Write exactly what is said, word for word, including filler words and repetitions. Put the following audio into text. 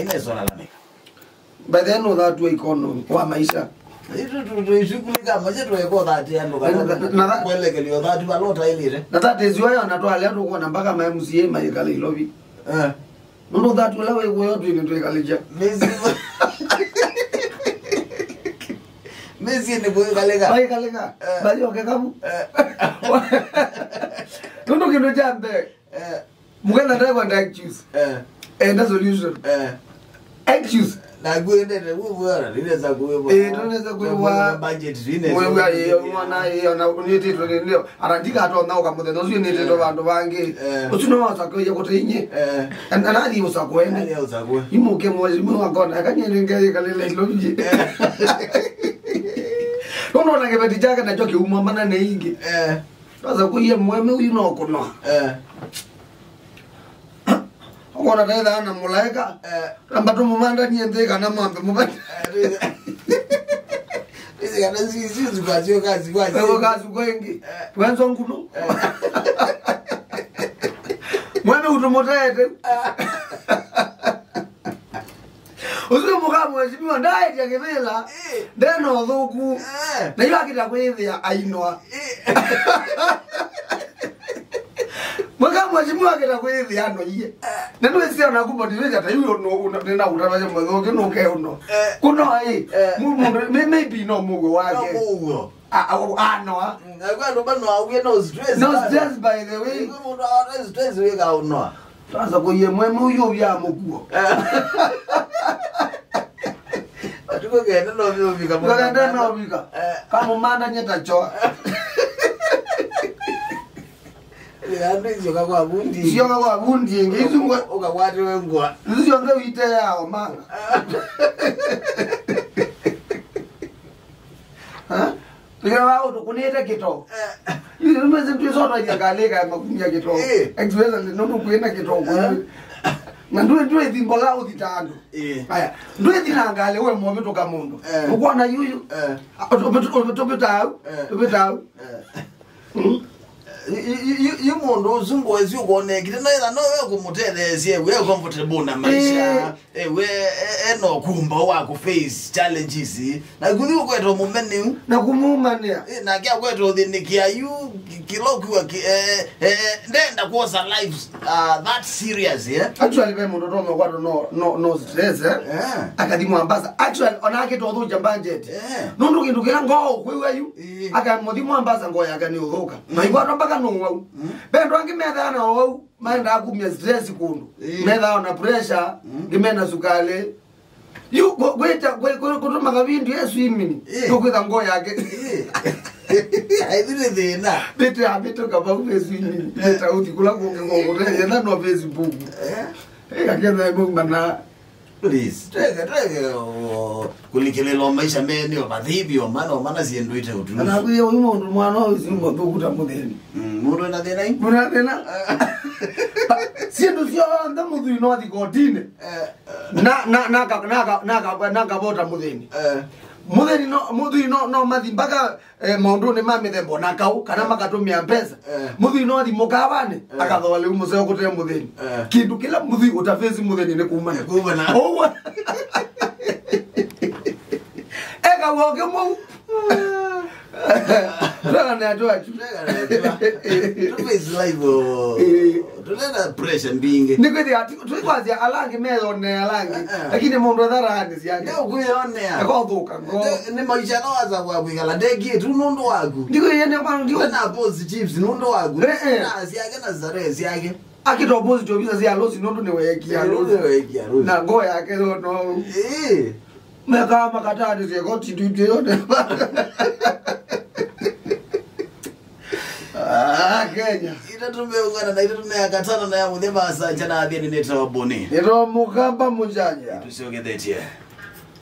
Nĩsolalamĩka. By then, ũthatw'a ikono wa maisha. Ĩtũ tũishukulika maisha, tweka ũthatĩa andũ kana na, na, na, kwelekelya ũthatu vala ũtaĩlĩte. Na that is why ona twalea tũkwona mpaka ma M C A maikala Ilovi. Eh. Nũndũ ũthatu ũla wĩ kũyo twĩnĩ twĩkalĩkya. Mĩsyĩ. Mĩsyĩ nĩ kwĩkalĩka. Vaikalĩka. Eh. Mayokeka vu. Eh. Nũndũ kĩndũ kya mbee. Eh. Mũkenda ndaikwenda excuse. Eh. Enda solution. Eh. Excuse. Na kuendete, wewe, wewe, ninaweza kuwewa. Eh, tunaweza kuwewa. Budget, ninaweza kuwewa. Wewe, eh, mwana, eh, ona unititwe ndio. Arandika atonda ukamuthe, no sio nititwe vandu vangi. Eh. Usuno wa sakwe ya kote inye. Eh. Ana nani usakwe? Nani usakwe? Imuke mwazimu akona, akanye nenge kalele loji. Eh. Unaona kibeti chake nacho kiumwa mana ni ingi. Eh. Sasa kuye mweme uyu no kunoa. Eh. Ũkona taithaa na mũlaĩka, eh, amba tũmũmandanie nthĩ kana mwambe mũvani. Eh, nĩsĩ kana si, si, si, kwa sio kazi, kwa sio. Ego kazi kwengi. Eh. Wenzo ngulu. Eh. Mwene ũtũmũteete. Ũsu mũka mheshimiwa ndaĩtya kĩvĩla. Eh. Ndena ũthũku. Eh. Na yu akĩta kwĩthĩa ainoa. Eh. Mwaka mheshimiwa akĩta kwĩthĩa anoie. Eh. Na nĩwĩsĩa naku motivate ata yu nĩnaũtavasya mũthũkĩ nũke ũno. Eh. Kũno ĩ. Eh. Mũndũ maybe no mũguo wake. No mũguo. A, a, anoa. Mm, na kwa ndo bano auye no stress. No stress, by the way. Kwa ndo stress we ka unoa. Sasa kwa ye mweme uyo ya mkuo. Atuko kenda no vyo vika. Kwa kenda no vika. Eh. Kama manda nyeta choa. Ile andu sio kwa bundi. Sio kwa bundi ngizu. Ukakwate wengwa. Sio ndio ite ya omanga. Ha? Ĩkĩla wa ũtũkũnĩte kĩtoo. Eh. Ĩĩ, nĩmwĩsĩ twĩsotoia ngalĩ ka makumya kĩtoo. Eh. Especially nũndũ kwĩna kĩtoo kũu. Eh. Na ndwĩ, ndwĩ thimbola ũthita andũ. Eh. Aya, ndwĩ thi na ngalĩ we mũvĩtũka mũndũ. Eh. Ũkwona yuyu. Eh. Tũvĩtau. Eh. Tũvĩtau. Eh. Mm. Yu, yu, yu, yu mũndũ ũsu ngũa ĩsu ũkonekite, no ĩtha no we kũmũtetheesya, we comfortable na maisha. Eh. Eh, we, eh, eh, no kumba wa ku face challenges. Na kuthi ũkweta mũmeniu. Na kũmũmanĩa. Eh, nake akweta ũthĩnĩkĩa yu, ki-, kĩla ũkiwa ki-, eh, eh, ndenda kwosa life, uh, that serious, eh? Actually, ve mũndũ ũtonya kwatwa no, no, no stress, eh? Eh. Akathi Mombasa. Actually, onake tũthũkya budget. Eh. Nũndũ kĩndũ kĩla ngoo kwĩw'a yu, eh, akamũthi Mombasa ngoo yake nĩ ũthũka. Mm. Na ikwatwa mpaka nũwau. Mm. Ve andũ angĩ methaa na ũwau. Maendaa kumya stress kũndũ. Ĩĩ. Methaa na pressure, mm, ngĩ mena sukalĩ. Yu, kũ-, kwĩta, kwĩ-, kwĩ-, kũtũmaga video ya swimming. Ĩĩ. Tũkwĩtha ngoo yake. Ĩĩ. Aithu nĩ thĩna. Bĩtĩ ya bĩtũ kavau ya swimming. Ĩĩ. Bĩta ũthi kũla kũngĩ kũngũte, yenda no Facebook. Eh. Ĩĩ, aketha ĩmwe mana. Please, tweke, tweke, o, kũlikĩlĩla o maisha mene, o mathĩvi, o mana, o mana syĩndũ ite ũtusu. Kana kwĩ ũyu mũndũ mwana ũyũ si mũthũku ta mũthĩni. Mm, mũndũ ena thĩna ĩ? Mũndũ ena thĩna. Syĩndũ syonthe mũthũi no athi kotinĩ. Eh. Na, na, na, na, na, na, na, na ngavota mũthĩni. Eh. Mũthĩni no, mũthũi no, no mathi mpaka eh, maũndũnĩ ma mĩthemba ona kaũ, kana makatũmĩa mbesa. Eh. Mũthũi no athi mũkawanĩ, eh, akathoa lĩu mũseo kũte mũthĩni. Eh. Kĩndũ kĩla mũthũi ũtafesi mũthĩni nĩ kumana. Nĩ kumana. Ũu. Eka woke mũu. Tũtana nĩ andũ acu. Tũtana nĩ andũ acu. Tũface life, oh. Eh. Tũtana pressure mbingĩ. Nĩ kwĩthĩa ati, tũikwasya ala angĩ meyonea ala angĩ. Eh, eh. Lakini mũndũ etharaanĩ syake. Nĩ ũkwĩyonea. Ekothũka. Nĩ, nĩ maisha no aza kwa kwĩkala ndeki tu nũndũ waku. Ndiko yene kwa ndiko. Na positives nũndũ waku. Eh, eh. Na syake na starehe syake. Akito positive visa sia losi nũndũ nĩ wekia losi. Nĩ wekia losi. Na ngoo yake no, no. Eh. Meka makatani sia koti tu yote. Ah, Kenya. Itatũ mĩongo ĩna na itatũ na ya katano na ya mũthya masaa nja na athĩni nĩ Toboni. Nĩ Tomũkamba Mũnjanja. Tũsyokethetye.